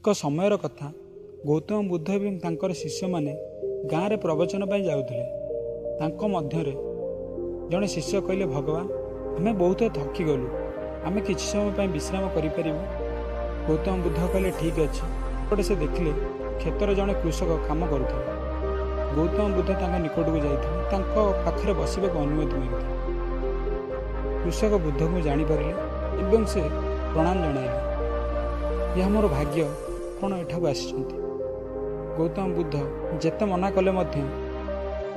ଏକ ସମୟର କଥା, ଗୌତମ ବୁଦ୍ଧ ଏବଂ ତାଙ୍କର ଶିଷ୍ୟମାନେ ଗାଁରେ ପ୍ରବଚନ ପାଇଁ ଯାଉଥିଲେ। ତାଙ୍କ ମଧ୍ୟରେ ଜଣେ ଶିଷ୍ୟ କହିଲେ, ଭଗବାନ, ଆମେ ବହୁତ ଥକିଗଲୁ, ଆମେ କିଛି ସମୟ ପାଇଁ ବିଶ୍ରାମ କରିପାରିବୁ? ଗୌତମ ବୁଦ୍ଧ କହିଲେ, ଠିକ୍ ଅଛି। ଏପଟେ ସେ ଦେଖିଲେ କ୍ଷେତରେ ଜଣେ କୃଷକ କାମ କରୁଥିଲେ। ଗୌତମ ବୁଦ୍ଧ ତାଙ୍କ ନିକଟକୁ ଯାଇଥିଲେ, ତାଙ୍କ ପାଖରେ ବସିବାକୁ ଅନୁମତି ମାଗିଥିଲେ। କୃଷକ ବୁଦ୍ଧଙ୍କୁ ଜାଣିପାରିଲେ ଏବଂ ସେ ପ୍ରଣାମ ଜଣାଇଲେ, ଏହା ମୋର ଭାଗ୍ୟ, ଆପଣ ଏଠାକୁ ଆସିଛନ୍ତି। ଗୌତମ ବୁଦ୍ଧ ଯେତେ ମନା କଲେ ମଧ୍ୟ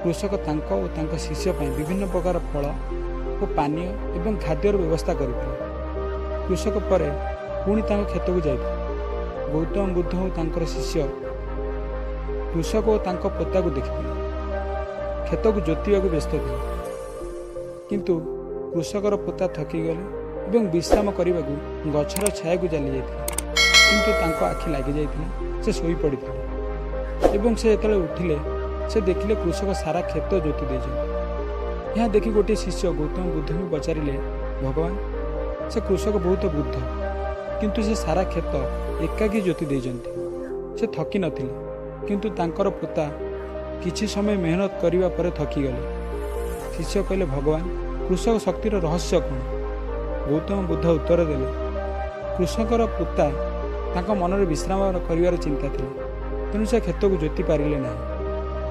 କୃଷକ ତାଙ୍କ ଓ ତାଙ୍କ ଶିଷ୍ୟ ପାଇଁ ବିଭିନ୍ନ ପ୍ରକାର ଫଳ ଓ ପାନୀୟ ଏବଂ ଖାଦ୍ୟର ବ୍ୟବସ୍ଥା କରିଥିଲେ। କୃଷକ ପରେ ପୁଣି ତାଙ୍କ କ୍ଷେତକୁ ଯାଇଥିଲେ। ଗୌତମ ବୁଦ୍ଧ ଓ ତାଙ୍କର ଶିଷ୍ୟ କୃଷକ ଓ ତାଙ୍କ ପୋତାକୁ ଦେଖିଥିଲେ କ୍ଷେତକୁ ଜୋତିବାକୁ ବ୍ୟସ୍ତ ଥିଲେ। କିନ୍ତୁ କୃଷକର ପୋତା ଥକିଗଲେ ଏବଂ ବିଶ୍ରାମ କରିବାକୁ ଗଛର ଛାୟାକୁ ଚାଲି ଯାଇଥିଲେ। କିନ୍ତୁ ତାଙ୍କ ଆଖି ଲାଗିଯାଇଥିଲା, ସେ ଶୋଇପଡ଼ିଥିଲେ ଏବଂ ସେ ଯେତେବେଳେ ଉଠିଲେ, ସେ ଦେଖିଲେ କୃଷକ ସାରା କ୍ଷେତ ଜୋତି ଦେଇଛନ୍ତି। ଏହା ଦେଖି ଗୋଟିଏ ଶିଷ୍ୟ ଗୌତମ ବୁଦ୍ଧଙ୍କୁ ପଚାରିଲେ, ଭଗବାନ, ସେ କୃଷକ ବହୁତ ବୃଦ୍ଧ, କିନ୍ତୁ ସେ ସାରା କ୍ଷେତ ଏକାକୀ ଜୋତି ଦେଇଛନ୍ତି। ସେ ଥକି ନଥିଲେ, କିନ୍ତୁ ତାଙ୍କର ପୋତା କିଛି ସମୟ ମେହନତ କରିବା ପରେ ଥକିଗଲେ। ଶିଷ୍ୟ କହିଲେ, ଭଗବାନ, କୃଷକ ଶକ୍ତିର ରହସ୍ୟ କ'ଣ? ଗୌତମ ବୁଦ୍ଧ ଉତ୍ତର ଦେଲେ, କୃଷକର ପୋତା ତାଙ୍କ ମନରେ ବିଶ୍ରାମ କରିବାର ଚିନ୍ତା ଥିଲା, ତେଣୁ ସେ କ୍ଷେତକୁ ଜୋତି ପାରିଲେ ନାହିଁ।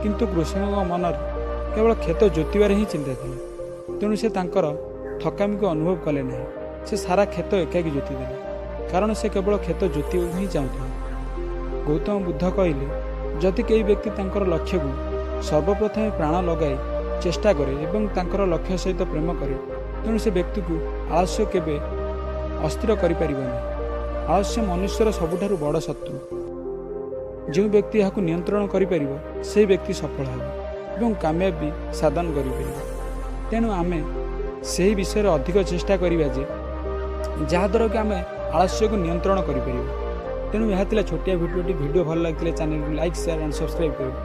କିନ୍ତୁ କୃଷକଙ୍କ ମନରେ କେବଳ କ୍ଷେତ ଜୋତିବାରେ ହିଁ ଚିନ୍ତା ଥିଲା, ତେଣୁ ସେ ତାଙ୍କର ଥକାମିକୁ ଅନୁଭବ କଲେ ନାହିଁ। ସେ ସାରା କ୍ଷେତ ଏକାକୀ ଜୋତିଦେଲେ, କାରଣ ସେ କେବଳ କ୍ଷେତ ଜୋତିବାକୁ ହିଁ ଚାହୁଁଥିଲେ। ଗୌତମ ବୁଦ୍ଧ କହିଲେ, ଯଦି କେହି ବ୍ୟକ୍ତି ତାଙ୍କର ଲକ୍ଷ୍ୟକୁ ସର୍ବପ୍ରଥମେ ପ୍ରାଣ ଲଗାଇ ଚେଷ୍ଟା କରେ ଏବଂ ତାଙ୍କର ଲକ୍ଷ୍ୟ ସହିତ ପ୍ରେମ କରେ, ତେଣୁ ସେ ବ୍ୟକ୍ତିକୁ ଆଳସ୍ୟ କେବେ ଅସ୍ଥିର କରିପାରିବ ନାହିଁ। ଆଳସ୍ୟ ମନୁଷ୍ୟର ସବୁଠାରୁ ବଡ଼ ଶତ୍ରୁ। ଯେଉଁ ବ୍ୟକ୍ତି ଏହାକୁ ନିୟନ୍ତ୍ରଣ କରିପାରିବ, ସେହି ବ୍ୟକ୍ତି ସଫଳ ହେବ ଏବଂ କାମୟାବ ବି ସାଧନ କରିପାରିବ। ତେଣୁ ଆମେ ସେହି ବିଷୟରେ ଅଧିକ ଚେଷ୍ଟା କରିବା ଯେ ଯାହାଦ୍ୱାରା କି ଆମେ ଆଳସ୍ୟକୁ ନିୟନ୍ତ୍ରଣ କରିପାରିବା। ତେଣୁ ଏହା ଥିଲା ଛୋଟିଆ ଭିଡ଼ିଓଟି। ଭିଡ଼ିଓ ଭଲ ଲାଗିଥିଲେ ଚ୍ୟାନେଲକୁ ଲାଇକ୍, ସେୟାର ଆଣ୍ଡ ସବସ୍କ୍ରାଇବ୍ କରିବେ।